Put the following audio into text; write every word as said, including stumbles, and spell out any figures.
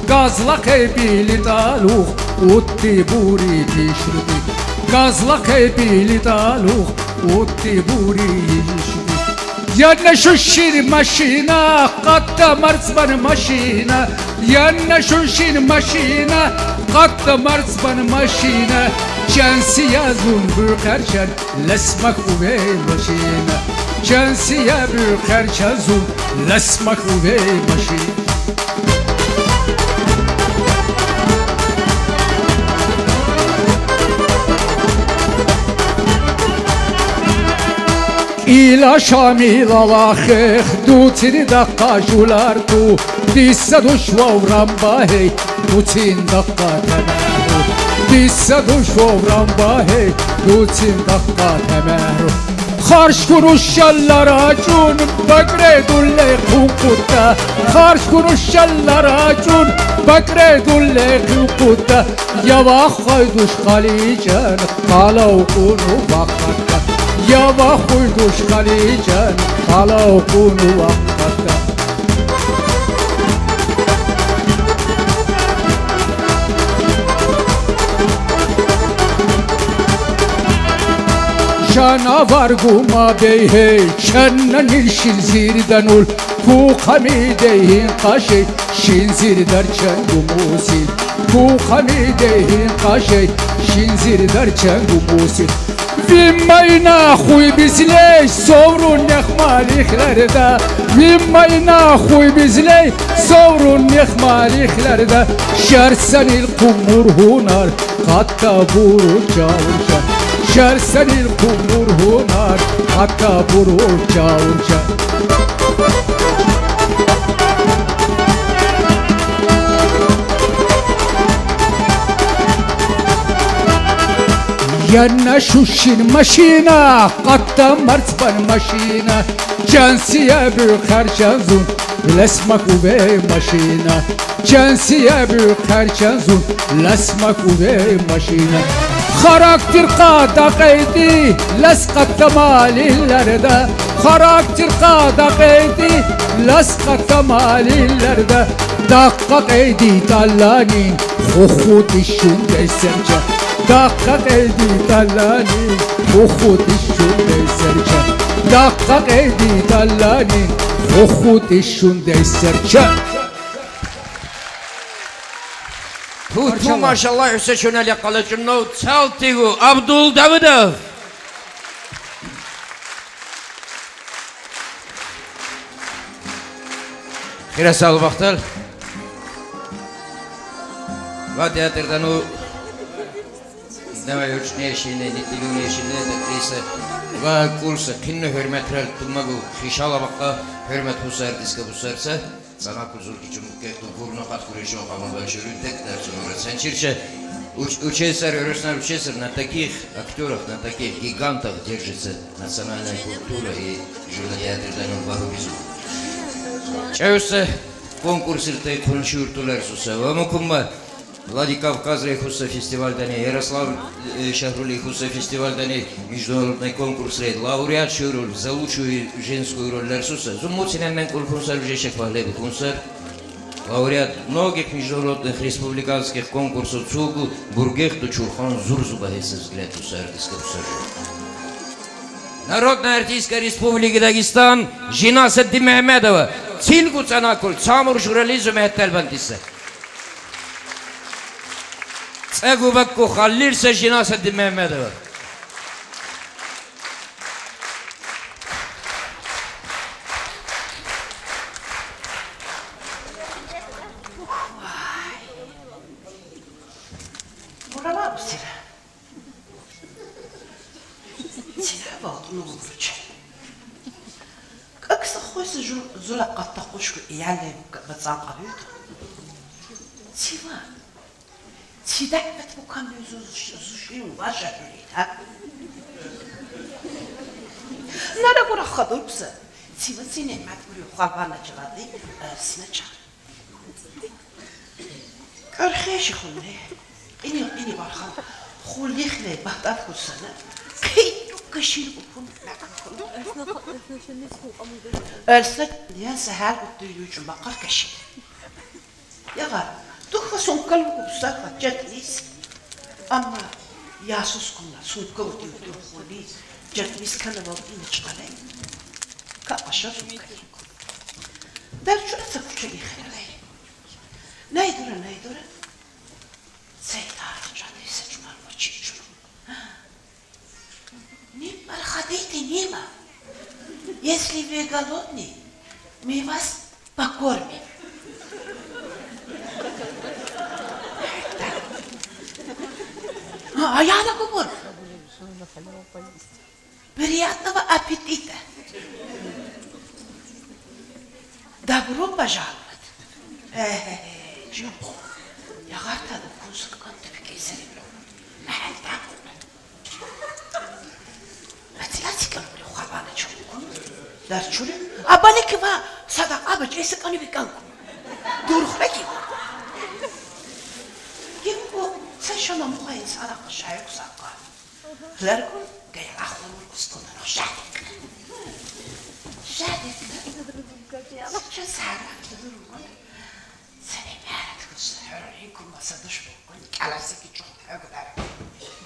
Газ лакъе билеталух, утти бури тишрути. Газ лакъе билеталух, утти бури тишрути. Янна шушин машина, къатта марцбан машина. Янна шушин машина, къатта марцбан машина. Чан сия зун буьркерчан, ласмак увей машина. Чан сия буьркерчан зун, ласмак увей машина. Ила Шамил алахех, дуцин даха жулар ту, диса душ ваврам багьей, дуцин даха тамагьу. Диса душ ваврам багьей, дуцин даха тамагьу. Харш куруш шаллара чун, бакъре дулле кукутта. Харш куруш шаллара чун, бакъре дулле кукутта. Явах хуй душ халичан, халав куну вакъатта. Явах хуй душ халичан, халав куну вакъатта. Жанавар гума бейгьей, чанна нин шин зирданул, ку хами дейин къашей, шин зирдар чан гумусин, ку хами дейин къашей, шин зирдар чан гумусин. Вим майна хуй бизлей, соврун нехмалихлерда. Вим майна хуй бизлей, соврун нехмалихлерда. Шарсанил къумур гьунар, къатта буру чавурча. Шарсанил къумур гьунар, къатта буру чавурча. Янна шушин машина, къатта марцбан машина. Чан сия буьркерчан зун, ласмак увей машина. Чан сия буьркерчан зун, ласмак увей машина. Характер къада къейди, лас къатта малиллерда. Характер къада къейди, лас къатта малиллерда. Даха къейди таланин, хухути шундей серча. Даха къейди таланин, хухути шундей серча. Даха къейди таланин, хухути шундей серча. Ту, ту, машаллагь, уьсе чунел якъала чуннав, цал тигу, Абдул Давыдов. Хирасал бахтал. Ва театрдану, давай учне шине, нитилуне шине, актриса. Ва кулса, къинни гьуьрметрал тумагу, хишала бакъа, гьуьрмет гусар, диска бусарца. Цана кузур кичун кехту гурна хат куречо хамада шурин тек дарцун ора санчирча. Уч-, учесар, Эрснар, учесар на таких актёрах, на таких гигантах держится национальная культура и журналист театрдану вару бизу. Чевсе конкурс иртей хуншуртулар суса. Ва мукумма Владикавказ рейхуса фестивальдани, Ярослав, э, шагьру рейхуса фестивальдани, международный конкурс рей лауреат шурул, за лучшую женскую роль ларсуса. Зуммуцинен мен кул хунсар, уже шек вагьле бу хунсар. Лауреат многих международных республиканских конкурсов цугу Бургехту Чурхан Зурзуба гьесиз взгляд усар, диска усар жо. Народная артистка Республики Дагестан Жинаса Димагьмедова. Цилгу цана кул, цамур журализу мегьтел бантиса. ЦӀагу бакку халлирса Жинаса Димагьмедова. Бурала усира. Ци вал ну гурча. Кьакьса хойса жу-, зула къатта къушку ияллай бацӀан къабуьд. Ци ва. Ци дагьват букан зу-, зу-, зушин важа гьуьлида. Нара гура хадуркса. Ци ва ци немат гури халвана чалади, э, сина ча. Кьурхеши хунне, къини-къини бархан, хулихле батат хусана, къи юкка шин укун накун. Элсна, ян сагьал гутдур южу макъар каши. Ягъа, Ка сумкал губсаха, джетмис. Амма ясус куна, сумкал губсаха, джетмис кана вал ина чкъалай. Ка къаша сумкал. Дар чура са куча гихералай. Най дура, най дура. Сайтар чандиса чумар мачи чура. Не подходите мимо. Если вы голодны, мы вас покормим. А, а я на кубур. Приятного аппетита. Добро пожаловать. Э, э, э, чё? Я гартаду кунсуткан тупике серебро. Махал такур. Математика мули хабана чукун. Дар чули. А балики ва садакъа бач, эсе кани биканку. Дурхлеки. Ким ку са шама мухай садакъа шайку сакъа. Ларку гая ахлы муркус кунан шадик. Шадик. Ча садак дурман. Сени мярат кус хөрин кумаса душман кун каласи ки чух хөгдар.